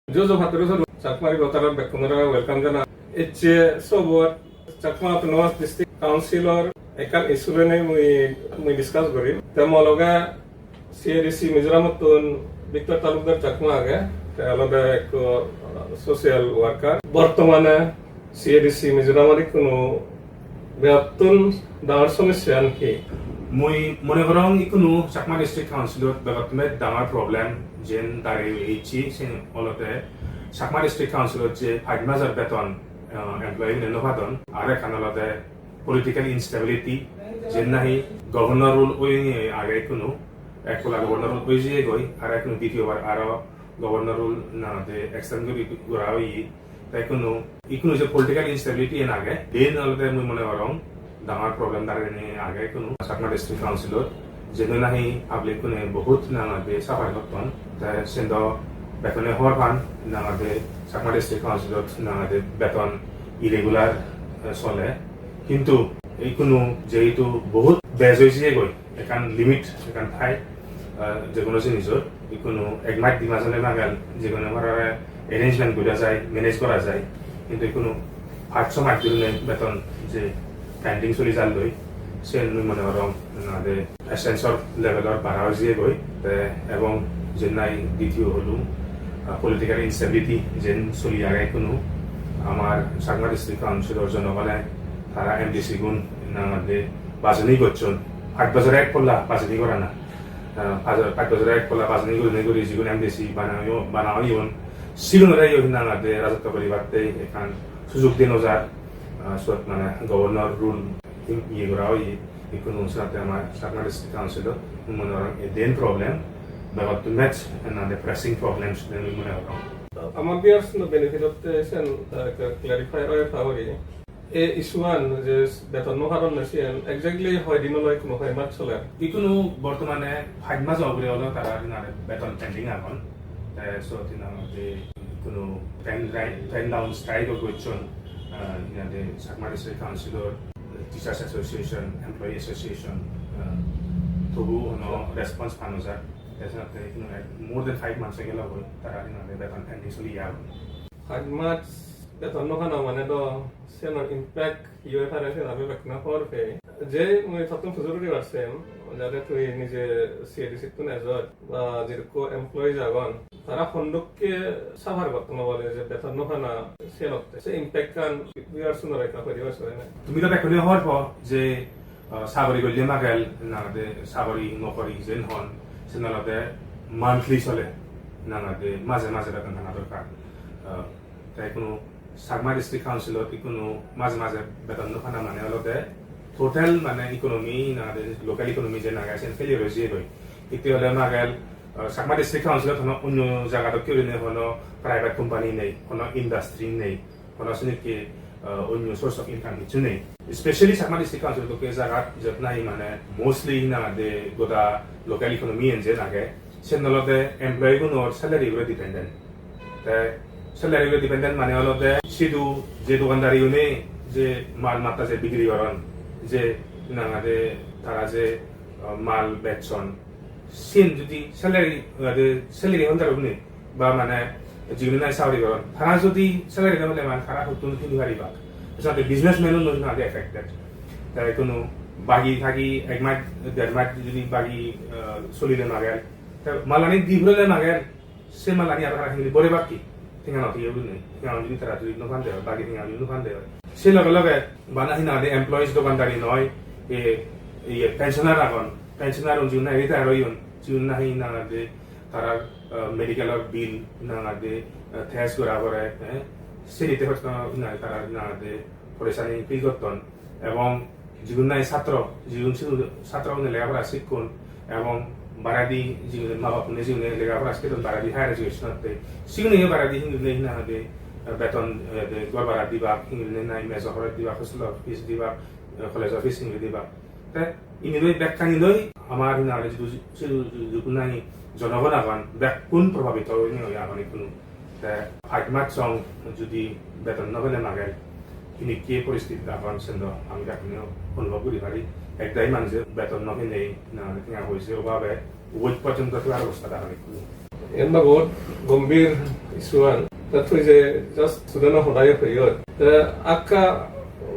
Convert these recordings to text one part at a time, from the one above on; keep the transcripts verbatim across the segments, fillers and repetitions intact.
Jojo patturu solo Chakma River tara bekkunore welcome jana. Ecche sobot Chakma Autonomous District Council-or ekkan issue loinei mui, mui discuss gorim. Te mo loge C A D C Mizoramottun Victor Talukdar Chakma age, te olode ekko social worker. Bortomane C A D C Mizoramot ikkunu begottun dangor somosya an hi? Mui mone gorong ikkunu Chakma District Council-ot begottun dangor problem jen dagi ecche, sen olode Chakma District Council-ot je pach major beton, ah, employee-une no padon, ar ekkan olode political instability, jen nahi governor rule oye age ikkunu, ek polla governor rule oye jeyegoi, ar ikkunu ditiyo bar aro governor rule nangade extend guri gora oye. Te ikkunu, ikkunu je political instability en age, den olode mui mone gorong dangor problem darenei age ikkunu Chakma District Council-ot, jenu nahi public-une bohut nangade suffer gotton. Te sen do bekkune hobor pan nangade Chakma District Council-ot nangade beton irregular, eh, sole. Hintu ikkunu jehetu bohut bej oi jiyegoi, ekkan limit, ekkan thai, ah, je hono jinisor, ikkunu ek mas di mas ole magel je hono bharare arrangement gora jai, manage gora jai, hintu ikkunu pach so mas dhuri beton je pending soli jalloi, sen mui mone gorong nade essential level-or bara oi jiyegoi, te ebong jennai ditiyo holo, ah, political instability jen soli age ikkunu, amar Chakma District Council-or jonogone tara M D C gun nangade bajoni gocchon. Pach bojore ek polla bajoni gorana. Ah, pach, pach bojore ek polla bajoni gurinei guri jigun M D C bana oyo-, bana oyon, sigunore yo hinangade rajotto guribatte ekkan sujog deno jar, ah, sot mane governor rule im-, iye gora oye, ikkunu senotte amar Chakma District Council-ot mui mone gorong ei den problem, begottun bej nade pressing problems den mui mone gorong. Amar viewers-uno benefit-otte sen, ah, clarify oi pabori. Ei issue-an je beton no padonne siyen exactly hoi din olo, ikkunu hoi mas soler? Ikkunu bortomane pach mas ugure olo tara hinade beton pending agon. Te sot hinade ikkunu pen ri-, pen down strike-o gocchon, ah, hinade Chakma District Council-or, Teachers Association, Employee Association, ah, tobu hono response pa no jar. Te senotte ikkunu more than five months oi gelo goi tara hinade beton pending soli agon. Pach mas beton no pana mane do siyenor impact hi oi pare siyen ami bekkune hobor pei. Je mui tottun pujor guribar sem, jade tui nije C A D C-ttun ejoj ba jidukko employees agon, tara hondokke suffer gotton obode je beton no pana siyenotte. Se impact-an viewers-unore ekka hoi dibar sene. Tumi do bekkune hobor po je, ah, sagori golle magel nangade sagori nokori jen hon, sen olode monthly sole, nangade maje maje beton pana dorkar. Ah, Te ikkunu Chakma District Council-ot ikkunu maje maje beton no pana mane olode total mane economy, na de local economy je naga sen failure oi jiyegoi. Hitte hole magel, ah, Chakma District Council-ot hono onyo jaga dokke gurinei hono private company nei, hono industry nei, hono sinikke, ah, onyo source of income hissu nei. Especially Chakma District Council dokke jagat jiyot nahi mane mostly na de goda local economy en je nage, sen olode employee gunor salary ugure dependent. Te salary ugure dependent mane olode sidu je dogandari gune je mal matta je bikri goron, je nangade tara je, ah, mal bechon, siyen judi salary, ah, de salary holder gune ba mane jigune nahi sagori goron, tara judi salary no pele mane tara huttun hini paribak? Sate businessman un nangade affected. Te hono bagi thagi ek mas, der mas judi bagi, ah, solile mager, te malani di phurele mager, se malani aro tara hingiri borebak ki? Tenga no thiye gurinei. Tenga judi tara judi no pande oi, bagi tenga judi no pande oi. Se loge loge bana hi nang hoide employees dogandari noi, e, e, pensioner agon. Pensioner un jigun nahi retire oyon, jigun nahi nang hoide tara, ah, medical-or bill nang hoide, ah, test gora pore, eh, seni te hosto nang hoide tara nang hoide poresani feel gotton, ebong jigun nahi satro, jigun sigun satro gune lega pora sikkon, ebong baredi jigun ma bap gune jigune lega pora sikkon baredi higher education-otte, sigune yo baredi hingiri nahi nang hoide, eh, beton, eh, de, gor bara dibak, hingiri nahi mejo horoj dibak, hostel fees dibak, eh, college fees hingiri dibak. Te ini loi bekkani loi amar nang hoide jidu, jidu, jidu nahi jonogon agon, bekkun probhabito oinei agon ikkunu. Te pach mas song judi beton no pele mager, hinikke poristiti agon sen do ami bekkune onubhob guri pari. Ekdagi manje beton no penei, na tenga poise obhabe ubot porjonto thebar obostha dagon ikkunu. Iyan do bahut gombhir issue an. Te tui je just student-o hoda ye hoyot. Te akka,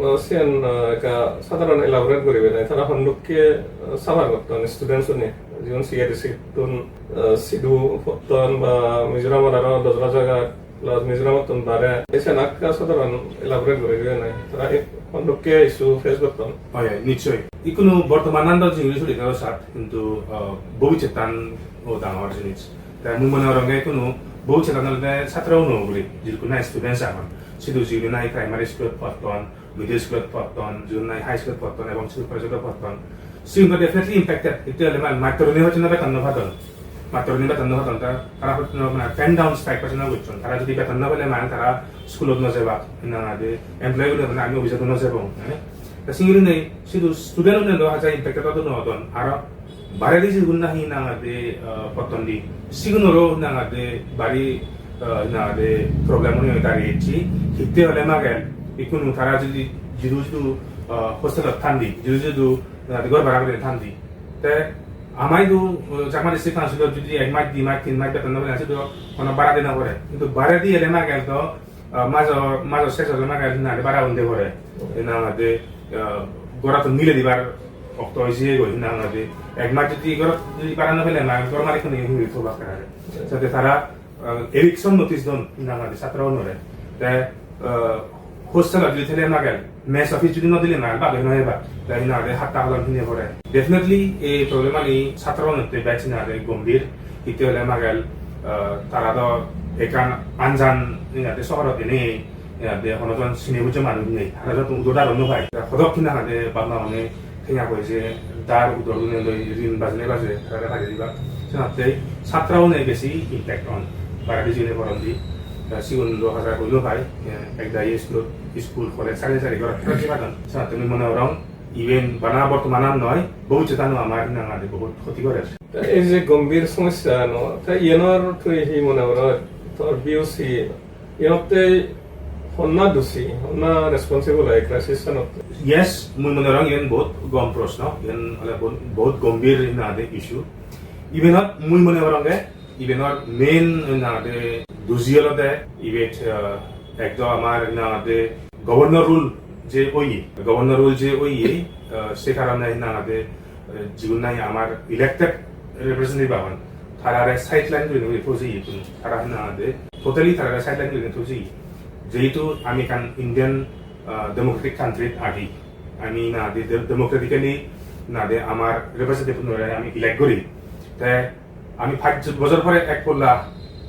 uh, siyan, uh, ekka sadharon elaborate guribe nai. Tara hondokke, uh, suffer gotton students-une. Jigun C A D C-tun, uh, sidu potton ba Mizoramot aro dojra jagat plus Mizoramottun bare. Te siyan akka sadharon elaborate guribe nai. Tara ek hondokke issue face gotton. Oi, oi, nichchoi. Ikkunu bortomanan do jingiri suri thelo sat, hintu, uh, bobissotan o dangor jinis. Te mui mone gorong je ikkunu bobissotan olode satro uno ugure, jidukkun nahi students agon. Sidu jidukkun nahi primary school-ot potton, middle school-ot potton, jidukkun nahi high school-ot potton, ebong sidu college-ot potton. Sigun do definitely impacted. Hitte hole ma-, mattorune hocche na beton no padon. Mattorune beton no padon, ta-, tara hocche na mane pen down strike hocche na gocchon. Tara jodi beton no pele mane tara school-ot no jebak, na de employee gune mane ami office-ot no jebong, eh? Ta singiri nei, sidu student-une do haja impacted odon no odon. Aro baredi jigun nahi nangade, ah, potton di. Sigunoro nangade bari, ah, nangade problem-une dareyecche. Hitte hole magel, ikkunu tara jodi jidu jidu, ah, hostel-ot than di, jidu jidu nangade ghor bhara guri than di. Te amai do, ah, Chakma District Council-ot jodi ek mas, di mas, tin mas beton no pele, sidu hono bara de no pore. Hintu baredi ele magel do ah, majo, majo ses ole mane hinang hoide bara unde pore. Hinang hoide, ah, gorattun nile dibar okto oi jiyegoi hinang hoide. Ek mas jodi gorot jodi bara no pele na, gor malikkune huri thobak tara. Jate tara, ah, eviction notice don hinang hoide satro unore. Te, ah, hostel-ot jodi thele magel, mess office jodi no dile magel, bade no eba. Te hinang hoide hatta holom hine pore. Definitely ei problem ani satro unotte bej hinang hoide gombhir. Hitte hole magel, ah, tara do ekkan anjan, hinang hoide sohorot enei, hinang hoide hono jon sini bujje manuj nei, hono jon udor daro no pai. Te hodok hinang hoide bap ma une tenga poije dar udor une loi rin bajei bajei tarare pajei dibak. Senotte satro une besi impact on. Baredi jiyone poron di, te sigun do hajar hoi no pai, eh, ek dagi school, school, college, sagori sagori gorot pejei padon. Senotte mui mone gorong, iben bana bortomanan noi, bobissotanot amar hinang hoide bohut khoti gorer. Te ei je gombhir somossya ano, te iyenor tui hi mone gorot, tor views hi? Iyenotte honna doshi, honna responsible oi crisis anotte? Yes, mui mone gorong iyen bohut gom proshno, iyen ole bohut, bohut gombhir hinang hoide issue. Ibenot mui mone gorong je ibenor main hinang hoide doshi olode ibet, ah, ekdom amar hinang hoide governor rule je oye, governor rule je oye, ah, se karone hinang hoide, eh, jigun nahi amar elected representative agon, tarare sideline gurinei thoi jeye tumi. Tara hinang hoide totally tarare sideline gurinei thoi jeye. Jehetu ami ekkan Indian, ah, democratic country-t agi, ami hinang hoide de-, democratically hinang hoide amar representative-unore ami elect guri. Te ami pach bojor pore ek polla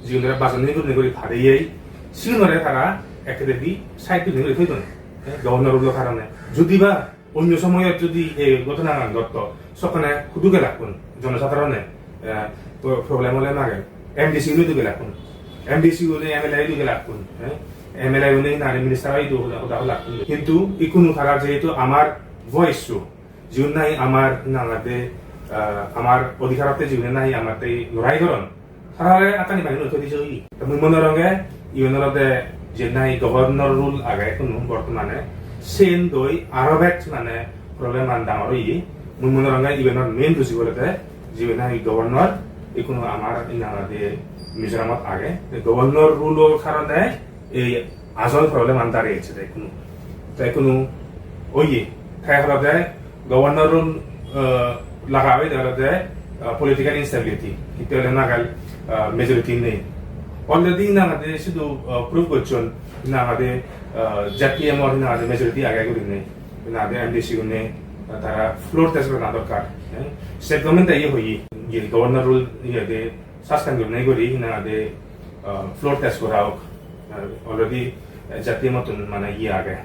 jigunore bajoni gurinei guri padeyei, sigunore tara ekkededi side gurinei guri thoi don, eh, governor rule-or karone. Jodi ba onyo somoyot jodi ei ghotonagan ghotto, sokkene hudu gelakkun jonosadharone, eh, pro-, problem ole mage, M D C-une hudu gelakkun, M D C-une M L A hudu gelakkun, eh, M L A-une hinang hoide minister hudu hoda, hoda holakkun. Hintu ikkunu tara jehetu amar voice-o, jigun nahi amar hinang hoide, ah, amar odhikarotte jigun nahi amatte lorai goron, tarare attani bani loi thoi di jeye. Te mui mone gorong je iben olode je nahi governor rule age ikkunu bortomane, siyen doi aro bej mane problem an dangor oye. Mui mone gorong je ibenor main doshi olode jibe nahi governor ikkunu amar hinang hoide Mizoramot age. Te governor rule-or karone ei ajol problem an dareyecche de ikkunu. Te ikkunu oye, te olode governor-un, eh, laga oide olode, eh, political instability, hitte hole nagal, eh, majority nei. Already hinang hoide sidu, eh, proof gocchon, hinang hoide, eh, Z P M-or hinang hoide majority age gurinei, hinang hoide M D C-une, eh, tara floor test gorana dorkar, eh. State government-e iye hoye, iye governor rule iye de suspend gurinei guri hinang hoide, ah, floor test gora ok. Ah, already, eh, Z P M-ottun mane iye age.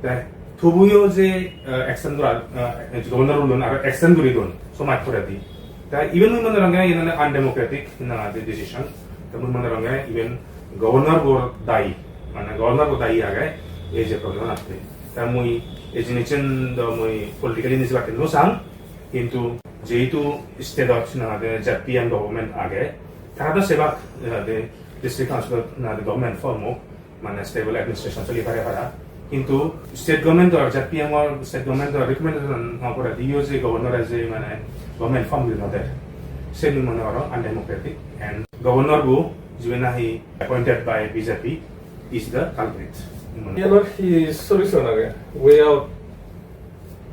Te tobuyo je, eh, extend gora, eh, governor rule-un aro extend guri don somaj poredi. Te iben mui mone gorong je iyen ole undemocratic hinang hoide decision. Te mui mone gorong je iben governor-bo dayi, mane governor-bo dayi age ei je problem-an atte. Te mui ei jinissan do mui politically nijebatte no sang. Hintu jehetu state-ot hinang hoide Z P M government age, tara do sebak, eh, de district council-ot hinang hoide government form ok, mane stable administration soli pare para. Hintu state government-or, Z P M-or state government-or recommendation no poredi yo je governor-e je mane government form guri no der, se mui mone gorong undemocratic and Governor bu, jibe nahi appointed by B J P, is the culprit. Iyanor hi solution age? Way out?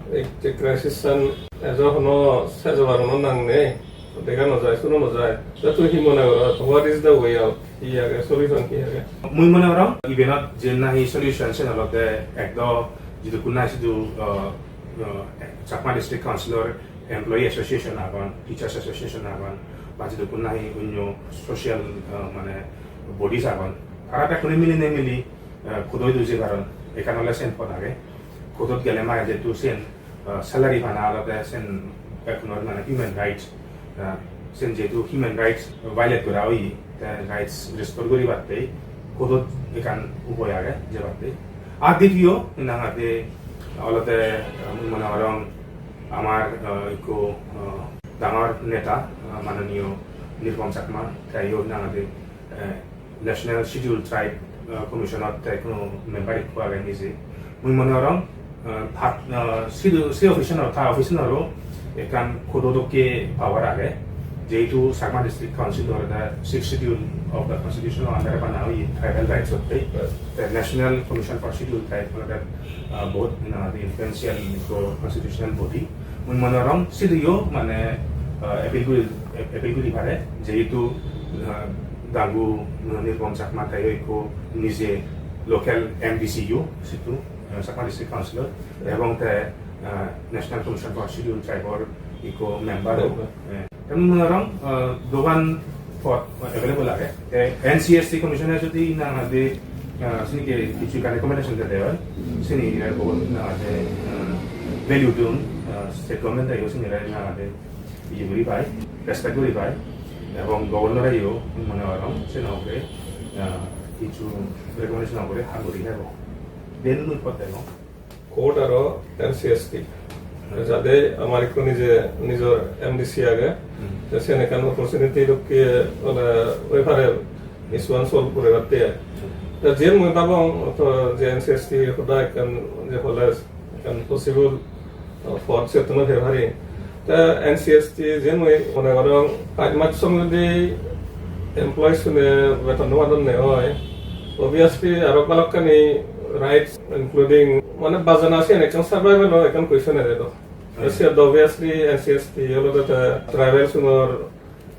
Ei je crisis-an ejo hono sej obar hono nang nei, dega no jai, suno no jai. Te tui hi mone goror? What is the way out? Hi age, solution hi age? Mui mone gorong, ibenot je nahi solution, sen olode ekdo jidukkun nahi sidu, uh, uh, Chakma District Council-or Employee Association agon, Teachers Association agon, ba jidukkun nahi onyo social, uh, mane bodies agon, tara bekkune milinei mili, uh, court-ot idu jei paron. Ekkan ole sen pot age. Court-ot gele mane jehetu sen, uh, salary pana olode sen bekkunor mane human rights, uh, sen jehetu human rights violate gora oye, te rights restore guribatte court-ot ekkan upai age jebatte. Ar ditiyo, hinang hoide olode, uh, mui mone gorong amar, uh, ekko, uh, dangor neta, uh, manoniyo Nirupam Chakma, teyo hinang hoide, uh, National Scheduled Tribe, uh, Commission-ot te hono member ekko age nije. Mui mone gorong, uh, phat-, uh, sidu, se office-anor, ta office-anoro ekkan court-o dokke power age, jehetu Chakma District Council olode Sixth Schedule of the Constitution-o under-e bana oye tribal rights-otte. Right. The National Commission for Scheduled Tribe olode, uh, bohut, uh, influential constitutional body. Mui mone gorong siduyo mane, uh, appeal guri, appeal guri pare, jehetu, uh, dangu, uh, Nirupam Chakma teyo ekko nije local M D C-o sidu, uh, Chakma District Council-or, ebong te, uh, National Commission for Scheduled Tribe-or ekko member-o. Member. Eh, te mui mone gorong, uh, dogan pot available age. Te N C S T Commission-e jodi hinang hoide, uh, sinike hissu ekkan recommendation dede oi, sini ire bohut hinang hoide, uh, value dun, uh, state government-eyo sinire hinang hoide iye guri pai, respect guri pai, ebong governor-eyo mone gorong seno ugure, ah, hissu recommendation ugure ham guri hebo. Den mui pot degong. Court aro N C S T. Jade amar ekko nije nijor M D C age, hmm, te sen ekkan opportunity dokke ole oi pare issue-an solve guribatte. Hmm. Te jiyen mui babong, to je N C S T hoda ekkan je hole ekkan possible, uh, pot settun-o pei pari. Te N C S T je mui mone gorong pach mas song jodi employees-une beton no padonne oi, obviously aro balokkani rights, including mane bajana siyen ekkan survival-o ekkan question age do. Te, hmm, siyot do obviously N C S T olode te tribal-unor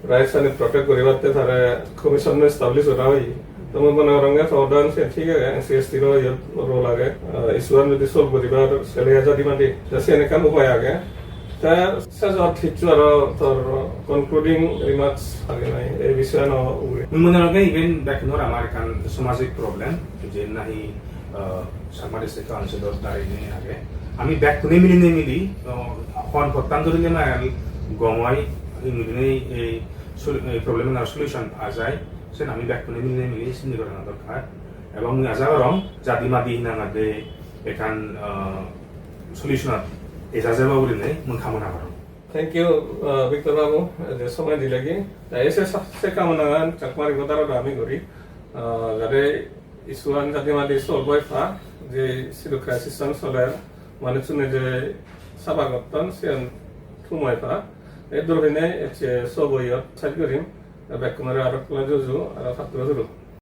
rights-ani protect guribatte tare commission-o establish gora oye. To mui mone gorong je to order-an siyen thik age, N C S T-ro iyot role age. Ah, issue-an jodi solve guribar sele jadi madi, te siyen ekkan upai age. Te sejot hissu aro tor concluding remarks age nai ei bisoyano ugure? Mui mone gorong je iben bekkunor amar ekkan somajik problem, je nahi, ah, Chakma District Council-ot darinei age. Ami bekkune milinei mili, ah, hon pottan dhorile mane gom oi, milinei ei sol-, ei problem-anor solution pa jai. Sen ami bekkune milinei mili sindi gorana dorkar. Ebong mui aja gorong jadi madi hinang hoide ekkan, ah, solution-ot eja jebo gurinei mui kamona gorong. Thank you, uh, Victor Babu, je somoy dilegi. Te ei se, se kamonagan Chakma Reporter-ot ami guri. Uh, jate issue-an jadi madi solve oi pa, je sidu crisis-an soler, manuchune je suffer gotton, siyan thum oi pa. Eddur hine ecche sobo iyot saj gurim, bekkunore aro ekbar juju, aro patturu turu.